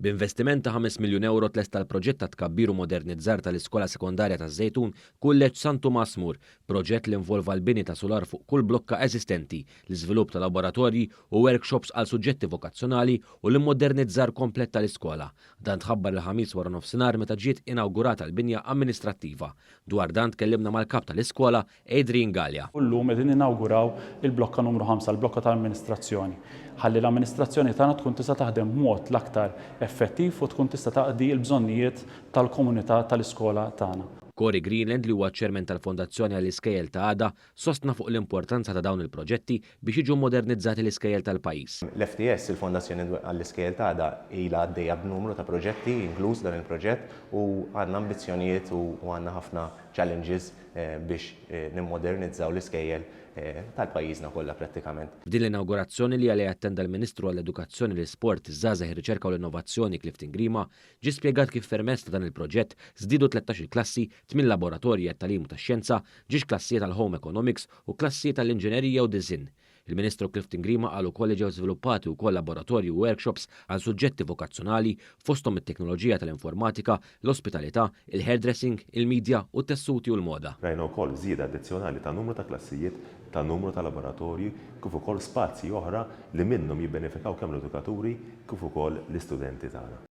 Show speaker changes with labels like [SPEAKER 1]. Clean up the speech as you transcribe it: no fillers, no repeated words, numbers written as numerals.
[SPEAKER 1] B'investiment ta' 5 miljun ewro tlesta l-proġett ta' tkabbir u modernizzar tal-Iskola Sekondarja taż-Żejtun, Kulleġġ San Tumas Mur, proġett li involva l-bini ta' sular fuq kull blokka eżistenti, l-iżvilupp ta' laboratorji u workshops għal suġġetti vokazzjonali u l-immodernizzar komplet tal-iskola. Dan tħabbar il-Ħamis wara nofsinhar meta ġiet inawgurata l-binja amministrattiva. Dwar dan tkellimna mal-kap tal-iskola, Adrian Galea.
[SPEAKER 2] U llum qegħdin ninawguraw il-blokka numru 5, il-blokka tal-amministrazzjoni, ħalli l-amministrazzjoni tagħna tkun tista' taħdem b'mod l-aktar effettiv u tkun tista' taqdi l-bżonnijiet tal-komunità tal-iskola tagħna.
[SPEAKER 1] Cory Greenland li huwa ċ-Chairman tal-Fondazzjoni għall-Iskejjel ta' Għada sostna fuq l-importanza ta' dawn il-proġetti biex jiġu modernizzati l-iskejjel tal-pajjiż.
[SPEAKER 3] L-FTS, il-Fondazzjoni għall-Iskejjel ta' Għada, ilha għaddejja b'numru ta' proġetti, inkluż dan il-proġett, u għandna ambizzjonijiet u għandna ħafna challenges biex nimmodernizzaw l-iskejjel tal-pajjiżna kollha prattikament.
[SPEAKER 1] F'din l-inawgurazzjoni li għaliha attenda l-Ministru għall-Edukazzjoni, l-Isport, iż-Żgħażagħ, ir-Riċerka u l-Innovazzjoni Clifton Grima, ġie spjegat kif permezz ta' dan il-proġett żdiedu 13-il klassi, tmien laboratorji għat-tagħlim u tax-xjenza, ġiex klassijiet għall-Home Economics u klassijiet għall-Inġinerija u Disinn. Il-Ministru Clifton Grima qal ukoll li ġew żviluppati wkoll laboratorji u workshops għal suġġetti vokazzjonali fosthom it-teknoloġija tal-informatika, l-ospitalità, il-hairdressing, il-media u t-tessuti u l-moda.
[SPEAKER 4] Rajna wkoll żieda addizzjonali ta' numru ta' klassijiet, ta' numru ta' laboratorji kif ukoll spazji oħra li minnhom jibbenefikaw kemm l-edukaturi kif ukoll l-istudenti tagħna.